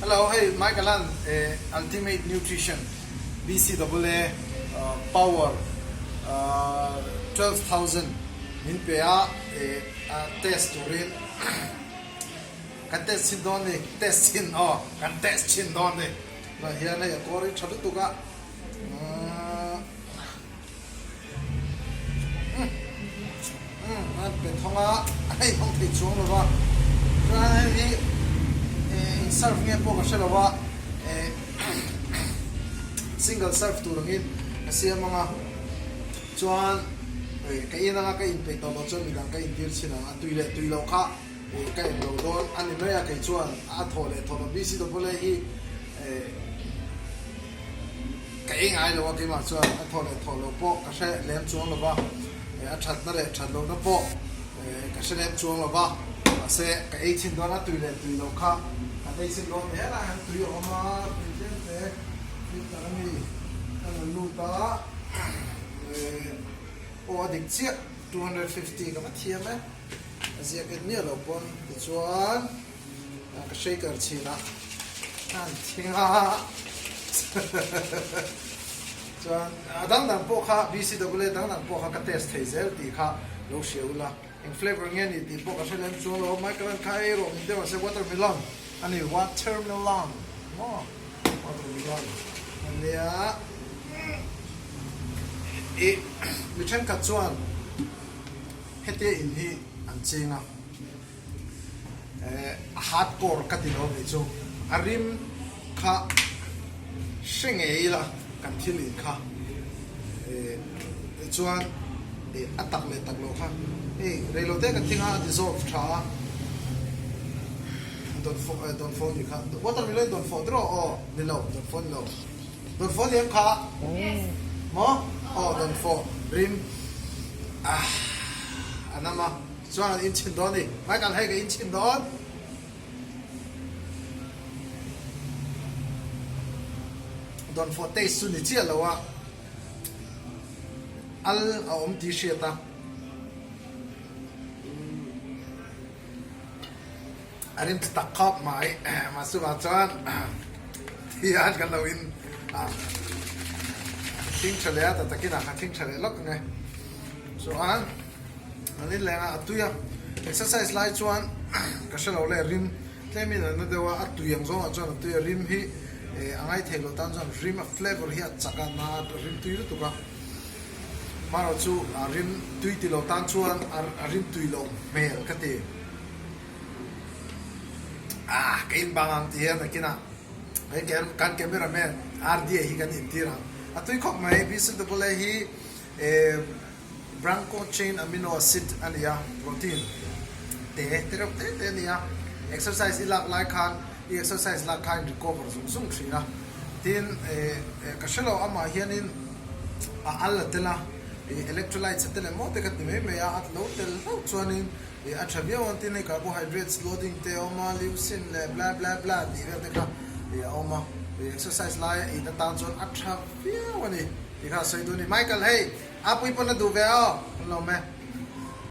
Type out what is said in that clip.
Hello, hei Michael an Ultimate Nutrition BCAA Power 12,000 min pe a, test turin kan test chhin dawn ni, test chhin aw, kan test chhin dawn ni. Tunah hian hei a kawr hi tha lutuk a. Umm an pe thawng a, a hei hmang thei chuang lo va, chuan hei hi eng serve nge pawh ka hre lo va, single serve tur angin ka siam ang a, chuan ka in anga ka inpeih tawh loh chuan midang ka intir chhin ang, a tui leh tui loh kha ka en lo dawn a ni mai a, kei chuan a thaw leh thaw loh BCAA hi. Ka ei ngai lo a, keimah chuan a thaw leh thaw lo pawh ka hre lem chuang lo va, a thatna leh that lohna pawh ka hre lem chuang lo va, mahse ka ei chhin dawn a, tui leh tui loh kha kan ei chhin dawn hle lai hian tui a awm a, tui tlem te filter a mi ka rawn lut a, aw a dik chiah 250 ka va thiam e, a ziak en miah lo pawn tichuan. Ka shaker chhin a, an thing a, chuan a dang dang pawh kha BCAA dang dang pawh kha ka test thei zel tih kha lo hria ula, eng flavour nge ni tih pawh ka hre lem chuang lo, Michael an kha ei rawh min deuh a se watermelon a ni, watermelon maw watermelon a nia, ih mi thenkhat chuan hetia in hi an ching a. A hardcore ka ti lo nih chu a rim kha hre ngei ila kan thil in kha chuan a tak leh tak lo kha hei reilote kan thing a a dissolve tha a dawnfawh nih kha watermelon dawnfawh drawh aw ni lo dawnfawh ni lo dawnfawh ni em kha maw aw dawnfawh rim a nam a. Chuan an inchhin dawn a ni. Michael hei ka inchhin dawn. Dawnfawh taste chu ni chiah lo a, al a awm tih hriat a. A rim chu tak khawp mai. Mahse chuvang chuan thian kan lo in thing tha leh a, ta takin a thing tha leh lawk ang e. Chuan. An in leng a, a tui a, exercise lai chuan ka hre lo le rim tlem in a na deuh a, a tui ang zawngah chuan a tui a, rim hi a ngai thei lo tan chuan rim a flavour hi a chak a, na rim tui lutuk a, hmanraw chu a rim tui ti lo tan chuan a rim tui loh hmel ka ti, ah ka in bang ang ti hian nakinah hei kan camera man RDA hi kan intir ang, a tui khawp mai BCAA hi eh. Branco chain amino acid a ni a, protein te te reuh te te a ni a, exercise i lak lai khan i exercise lak kha in recover zung zung thin a, tin eh ka hre lo amah hianin a al a tel a, ih electrolytes a tel em maw te ka ti mai mai a, a lo tel hlauh chuanin ih a tha viau ang tin hei carbohydrates loading te a awm a, leucine leh bla bla bla tih vel te kha ih a awm a, ih exercise lai a in atan chuan a tha viau a ni tih kha a sawi duh a ni. Michael hei. A pui pawn a duh ve aw, an lo awm e.